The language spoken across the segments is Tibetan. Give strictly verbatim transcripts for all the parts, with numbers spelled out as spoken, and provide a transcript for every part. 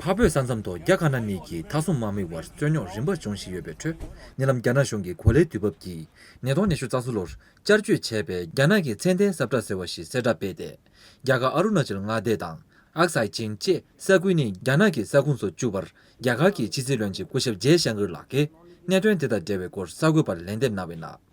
འཕགས་བོད་ས་མཚམས་ཐོག་རྒྱ་དཀར་ནག་གཉིས་ཀྱི་མཐའ་སྲུང་དམག་མི་དབར་རྩོད་རྙོག་རིམ་པ་བྱུང་བཞིན་ཡོད་པའི་ཁྲོད། ཉེ་ལམ་རྒྱ་ནག་གཞུང་གི་གོ་ལའི་དུས་བབ་ཀྱིས་ཉིས་སྟོང་ཉི་ཤུ་རྩ་གསུམ་ལོར་བསྐྱར་བཅོས་བྱས་པའི་རྒྱ་ནག་གི་ཚད་ལྡན་ས་བཀྲ་ཟེར་བ་ཞིག་གསལ་བསྒྲགས་སྤེལ་ཏེ། རྒྱ་གར་ཨ་རུ་ན་ཅལ་མངའ་སྡེ་དང་། ཨག་སའི་ཅིན་བཅས་ས་ཁུལ་གཉིས་རྒྱ་ནག་གི་ས་ཁོངས་སུ་བཅུག་པར་རྒྱ་གར་གྱི་ཕྱི་སྲིད་བློན་ཆེན་སྐུ་ཞབས་ཇེ་ཤང་ཀར་ལགས་ཀྱིས་གནད་དོན་དེ་དང་འབྲེལ་བའི་སྐོར་གསར་འགོད་པར་ལན་འདེབས་གནང་བའི་ནང་།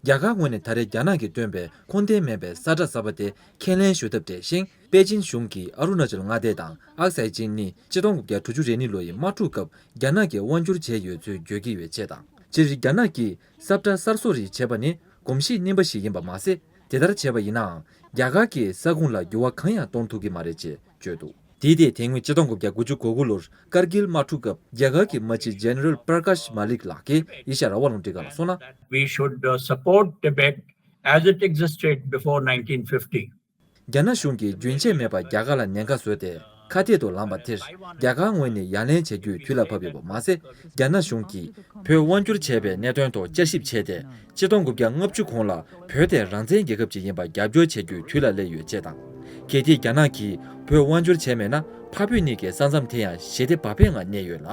རྒྱ་གར་ངོས་ནས་ད་རེས་རྒྱ་ནག་གིས་བཏོན་པའི་ཁུངས་ལྡན་མིན་པའི་ས་བཀྲ་གསར་པ་དེ་ཁས་ལེན་ཞུ་ཐབས་བྲལ་ཞིང་། པེ་ཅིན་གཞུང་གིས་ཨ་རུ་ན་ཅལ་མངའ་སྡེ་དང་ཨག་སའི་ཅིན་གཉིས་ཕྱི་ལོ་གཅིག་སྟོང་དགུ་བརྒྱ་དྲུག་ཅུ་རེ་གཉིས་ལོ་ཡི་དམག་འཁྲུག་སྐབས་རྒྱ་ནག་གིས་དབང་བསྒྱུར་བྱས་ཡོད་ཚུལ་བརྗོད་ཀྱི་ཡོད་ཅེས་དང་། སྤྱིར་རྒྱ་ནག་གིས་ས་བཀྲ་གསར་བཟོ་རིགས་བྱེད་པ་ནི་གོམས་གཤིས་རྙིང་པ་ཞིག་ཡིན་པ་མ་ཟད། དེ་ལྟར་བྱས་པ་ཡིན་ནའང་། རྒྱ་གར་གྱི་ས་ཁོངས་ལ་འགྱུར་བ་གང་ཡང་གཏོང་ཐུབ་ཀྱི་མ་རེད་ཅེས་བརྗོད་འདུག་དེའི་ཐད་དེ་སྔོན་ཆིག་སྟོང་དགུ་བརྒྱ་དགུ་བཅུ་གོ་དགུ་ལོར་ཀར་གིལ་དམག་འཁྲུག་སྐབས་རྒྱ་གར་གྱི་དམག་སྤྱི་ཇེ་ནེ་རལ་པྲ་ཀཱཤ་མ་ལིག་ལགས་ཀྱིས་ཨེ་ཤ་ཡ་རང་དབང་རླུང་འཕྲིན་ཁང་ལ་གསུངས་ན། We should uh, support Tibet as it existed before nineteen fifty. རྒྱ་ནག་གཞུང་གིས་རྒྱུན་ཆད་མེད་པར་རྒྱ་གར་ལ་ཉེན་ཁ་བཟོས་ཏེ། ཁ་གཏད་དུ་ལངས་པ་དེར་རྒྱ་གར་ངོས་ནས་ཡ་ལན་བྱ་རྒྱུའི་དུས་ལ་བབ་ཡོད་པ་མ་ཟད། རྒྱ་ནག་གཞུང་གིས་བོད་དབང་བསྒྱུར་བྱས་པའི་གནད་དོན་ཐོག་བསྐྱར་ཞིབ་བྱས་ཏེ། ཆིག་སྟོང་དགུ་བརྒྱ་ལྔ་བཅུ་གོང་ལ་བོད་དེ་རང་བཙན་རྒྱལ་ཁབ་ཅིག་ཡིན་པར་རྒྱབ་སྐྱོར་བྱ་རྒྱུའི་དུས་ལ་སླེབས་ཡོད་ཅེས་དང་། གལ་ཏེ་རྒྱ་ནག་གིས་བོད་དབང་བསྒྱུར་བྱས་མེད་ན། འཕགས་བོད་གཉིས་ཀྱི་ས་མཚམས་དེ་ཡང་ཞི་བདེ་བག་ཕེབས་ངང་གནས་ཡོད་ལ།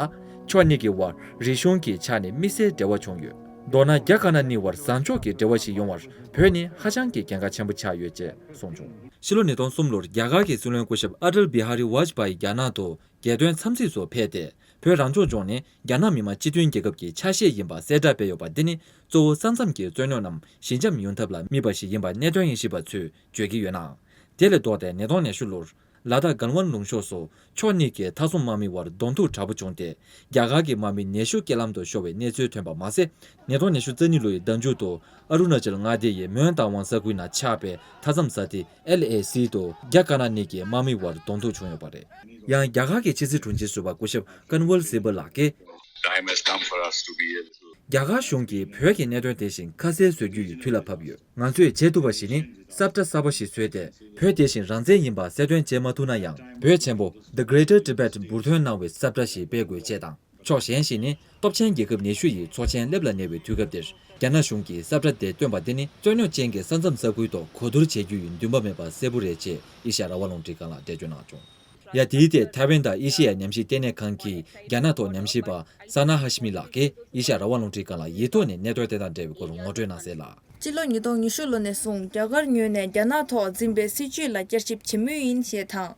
ཕྱོགས་གཉིས་ཀྱི་དབར་རིག་གཞུང་གི་ཆ་ནས་དམིགས་བསལ་འབྲེལ་བ་བྱུང་ཡོད། མདོར་ན་རྒྱ་དཀར་ནག་གཉིས་དབར་བཟང་ཕྱོགས་ཀྱི་འབྲེལ་བ་ཞིག་ཡོང་བར་བོད་ནི་ཧ་ཅང་གི་གལ་འགངས་ཆེན་པོ་ཆགས་ཡོད་ཅེས་གསུངས་བྱུང་། ཕྱི་ལོ་ཉིས་སྟོང་གསུམ་ལོར་རྒྱ་གར་གྱི་སྲིད་བློན་སྐུ་ཞབས་ཨ་ཏལ་བི་ཧ་རི་ཝཱཇ་པཱ་ཡི་རྒྱ་ནག་ཏུ་རྒྱལ་དོན་འཚམས་གཟིགས་སུ་ཕེབས་ཏེ། བོད་རང་སྐྱོང་ལྗོངས་ནི་རྒྱ་ནག་མི་དམངས་སྤྱི་མཐུན་རྒྱལ་ཁབ་ཀྱི་ཆ་ཤས་ཡིན་པ་གསལ་བསྒྲགས་སྤེལ་ཡོད་པ་འདི་ནི། གཙོ་བོ་ས་མཚམས་ཀྱི་རྩོད་རྙོག་རྣམས་ཞི་འཇམ་ཡོང་ཐབས་ལ་དམིགས་པ་ཞིག་ཡིན་པ་གནད་དོན་དབྱེ་ཞིབ་པ་ཚོས་བརྗོད་ཀྱི་ཡོད་ནའང་། དེ་ལས་ལྡོག་སྟེ་ཉིས་སྟོང་ཉི་ཤུ་ལོར། ལ་དྭགས་གལ་ཝན་ལུང་གཤོང་སོགས་ཕྱོགས་གཉིས་ཀྱི་མཐའ་སྲུང་དམག་མི་དབར་གདོང་ཐུག་དྲག་པོ་བྱུང་སྟེ། རྒྱ་གར་གྱི་དམག་མི་ཉི་ཤུ་རྐྱེན་ལམ་དུ་ཤོར་བའི་གནས་ཚུལ་ཐོན་པ་མ་ཟད། ཉིས་སྟོང་ཉི་ཤུ་རྩ་གཉིས་ལོའི་ཟླ་མཇུག་ཏུ་ཨ་རུ་ན་ཅལ་མངའ་སྡེ་ཡི་མོན་རྟ་དབང་ས་ཁུལ་ནང་ཆགས་པའི་མཐའ་མཚམས་ས་ཐིག་ཨེལ་ཨེ་སི་དུ་རྒྱ་དཀར་ནག་གཉིས་ཀྱི་དམག་མི་དབར་གདོང་ཐུག་བྱུང་ཡོད་པ་རེད། ཡང་རྒྱ་གར་གྱི་ཕྱི་སྲིད་དྲུང་ཆེ་ཟུར་པ་སྐུ་ཞབས་ཀན་ཝལ་སི་བལ་ལགས་ཀྱིས། Time has come for us to be able to རྒྱ་གར་གཞུང་གིས་བོད་ཀྱི་གནད་དོན་དེ་བཞིན་ཁ་གསལ་བཟོ་རྒྱུ་ཡི་དུས་ལ་བབ་ཡོད། ང་ཚོས་བྱེད་ཐུབ་པ་ཞིག་ནི་ས་བཀྲ་གསར་པ་ཞིག་བཟོས་ཏེ། བོད་དེ་བཞིན་རང་བཙན་ཡིན་པ་གསལ་སྟོན་བྱེད་མ་ཐུབ་ན་ཡང་། བོད་ཆེན་པོ་The Greater Tibet འབུར་ཐོན་གནང་བའི་ས་བཀྲ་ཞིག་སྤེལ་དགོས་ཅེས་དང་། ཕྱོགས་གཞན་ཞིག་ནི་སྟོབས་ཆེན་རྒྱལ་ཁབ་ཉི་ཤུ་ཡི་ཚོགས་ཆེན་སླེབས་ལ་ཉེ་བའི་དུས་སྐབས་འདིར། རྒྱ་ནག་གཞུང་གིས་ས་བཀྲ་དེ་བཏོན་པ་འདི་ནི་རྩོད་རྙོག་ཅན་གྱི་ས་མཚམས་ས་ཁུལ་ཐོག་གོ་བསྡུར་བྱེད་རྒྱུ་ཡི་འདུན་པ་མེད་པ་གསལ་པོ་རེད་ཅེས་ཨེ་ཤ་ཡ་རང་དབང་རླུང་འཕྲིན་ཁང་ལ་འགྲེལ་བརྗོད་གནང་བྱུང་། ཡ། དེའི་ཐད་ཐའེ་ཝན་དང་ཨེ་ཤེ་ཡ་ཉམས་ཞིབ་ལྟེ་གནས་ཁང་གི་རྒྱ་ནག་ཐོག་ཉམས་ཞིབ་པ་ས་ན་ཧ་ཤི་མི་ལགས་ཀྱིས་ཨེ་ཤ་ཡ་རང་དབང་རླུང་འཕྲིན་ཁང་ལ་ཡིག་ཐོག་ནས་གནད་དོན་དེ་དང་འབྲེལ་བའི་སྐོར་ངོ་སྤྲོད་གནང་གསལ་ལ། སྤྱི་ལོ་ཉིས་སྟོང་ཉི་ཤུ་ལོ་ནས་བཟུང་རྒྱ་གར་ངོས་ནས་རྒྱ་ནག་ཐོག་འཛིན་པའི་སྲིད་བྱུས་ལ་བསྐྱར་ཞིབ་བྱེད་མུས་ཡིན་ཞེས་དང་།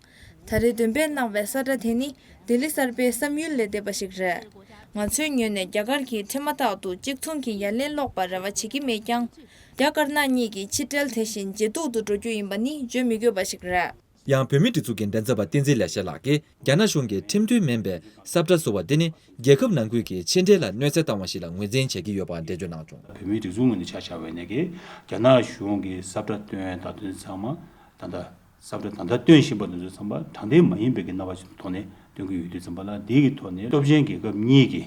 ད་རེས་འདོན་སྤེལ་གནང་བའི་ས་བཀྲ་དེ་ནི་ལྡི་ལི་གསར་པའི་བསམ་ཡུལ་ལས་འདས་པ་ཞིག་རེད། ང་ཚོའི་ངོས་ནས་རྒྱ་གར་གྱིས་འཕྲལ་མ་ཐག་ཏུ་གཅིག་མཚུངས་ཀྱི་ཡ་ལན་སློག་པར་རེ་བ་བྱེད་ཀྱི་མེད་ཀྱང་། རྒྱ་དཀར་ནག་གཉིས་ཀྱི་ཕྱི་འབྲེལ་དེ་བཞིན་ཇེ་སྡུག་ཏུ་འགྲོ་རྒྱུ་ཡིན་པ་ནི་བརྗོད་མི་དགོས་པ་ཞིག་རེད། ཡང་བོད་མིའི་སྒྲིག་འཛུགས་ཀྱི་མགྲིན་ཚབ་པ་བསྟན་འཛིན་ལེགས་བཤད་ལགས་ཀྱིས་རྒྱ་ནག་གཞུང་གིས་ཁྲིམས་མཐུན་མིན་པའི་ས་བཀྲ་བཟོ་བ་འདི་ནི་རྒྱལ་ཁབ་ནང་ཁུལ་གྱི་ཕྱི་འབྲེལ་ལ་གནོད་འཚེ་བཏང་བ་ཞིག་ལ་ངོས་འཛིན་བྱེད་ཀྱི་ཡོད་པ་འགྲེལ་བརྗོད་གནང་བྱུང་། བོད་མིའི་སྒྲིག་འཛུགས་ངོས་ནས་ཆ་བཞག་པ་ཡིན་ན་གི་རྒྱ་ནག་གཞུང་གིས་ས་བཀྲ་བཏོན་ད་དུང་ཚང་མ་ད་ལྟ་ས་བཀྲ་ད་ལྟ་བཏོན་བཞིན་པ་དེ་ཚོ་ཚང་མ་དྲང་བདེན་མ་ཡིན་པའི་གི་རྣམ་པ་ཞིག་ཐོག་ནས་སྟོན་གྱི་ཡོད་དུས་ཙམ་པ་ལ། འདི་གི་ཐོག་ནས་སྟོབས་ཆེན་རྒྱལ་ཁབ་གཉིས་ཀྱི་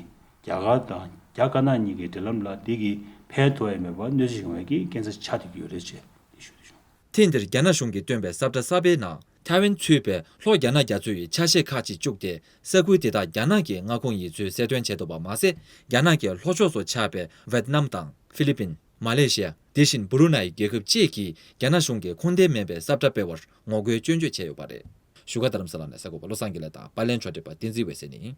རྒྱ་གར་དང་རྒྱ་དཀར་ནག་གཉིས་ཀྱི་འབྲེལ་ལམ་ལ་འདི་གི་ཕན་ཐོགས་ཡ་མེད་པར་གནོད་འཚེ་ཡོང་བའི་གི་རྐྱེན་རྩ་ཆགས་བསྡད་ཀྱི་ཡོད་རེད་ཅེས་འདི་ཞུ་འདོད་བྱུང་། ཐེངས་འདིར་རྒྱ་ནག་གཞུང་གིས་བཏོན་པའི་ས་བཀྲ་གསར་པའི་ནང་། ཐའེ་ཝན་ཚུད་པའི་ལྷོ་རྒྱ་ནག་རྒྱ་མཚོ་ཡི་ཆ་ཤས་ཁག་ཅིག་བཅུག་སྟེ། ས་ཁུལ་དེ་དག་རྒྱ་ནག་གི་མངའ་ཁོངས་ཡིན་ཚུལ་གསལ་སྟོན་བྱས་འདུག་པ་མ་ཟད། རྒྱ་ནག་གི་ལྷོ་ཕྱོགས་སུ་ཆགས་པའི་ཝེད་ནམ་དང་ཧྥི་ལི་པིན། མ་ལེ་ཤི་ཡ། དེ་བཞིན་བུ་རུ་ནའི་རྒྱལ་ཁབ་བཅས་ཀྱིས་རྒྱ་ནག་གཞུང་གིས་ཁུངས་ལྡན་མིན་པའི་ས་བཀྲ་སྤེལ་བར་ངོ་རྒོལ་སྐྱོན་བརྗོད་བྱས་ཡོད་པ་རེད། བཞུགས་སྒར་རྡ་རམ་ས་ལ་ནས་གསར་འགོད་པ་བློ་བཟང་དགེ་ལེགས་དང་པར་ལེན་ཕྱོགས་སྒྲིག་པ་བསྟན་འཛིན་འོད་ཟེར་ནས་ཡིན།